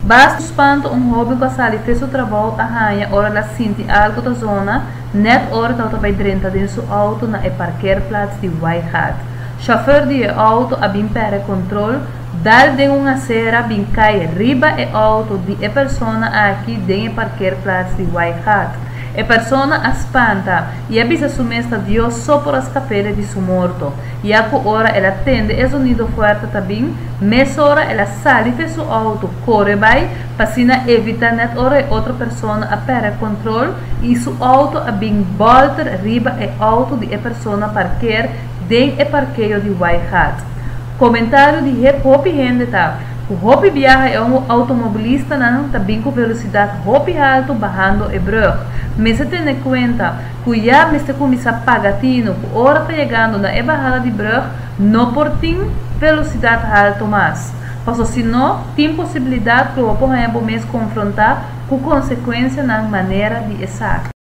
Basta spanto un hoben ku a sali for su trabou a haña ora el a sinti algu ta zona net ora e tabata bai drenta den su outo na e parkeerplaats di Waaigat. Chauffeur di e outo a bin pèrdè kontrol, dal den un asera, bin kai riba e outo di e persona aki den e parkeerplaats di Waaigat. E persona a spanta i a bisa su mes ta Dios so por a skap'é di su morto, ya ku ora el a tende e zonido fuerte ta bin, mesora el a sali for su outo, kore bai, pa asina evitá net ora e otro persona a pèrdè kontrol i su outo a bin bòlter riba e outo di e persona parkeer den e parkeo di Waaigat. Komentario di hopi hende ta ku hopi biaha e outomobilistanan ta bin ku velosidat hopi altu bahando e brùg. Mester tene kuenta ku ya mester kuminsá paga tinu ku ora ta yegando na e bahada di brùg no por tin velosidat altu mas. Paso sino tin posibilidat ku bo por haña bo mes konfrontá ku konsekuensianan manera di esaki.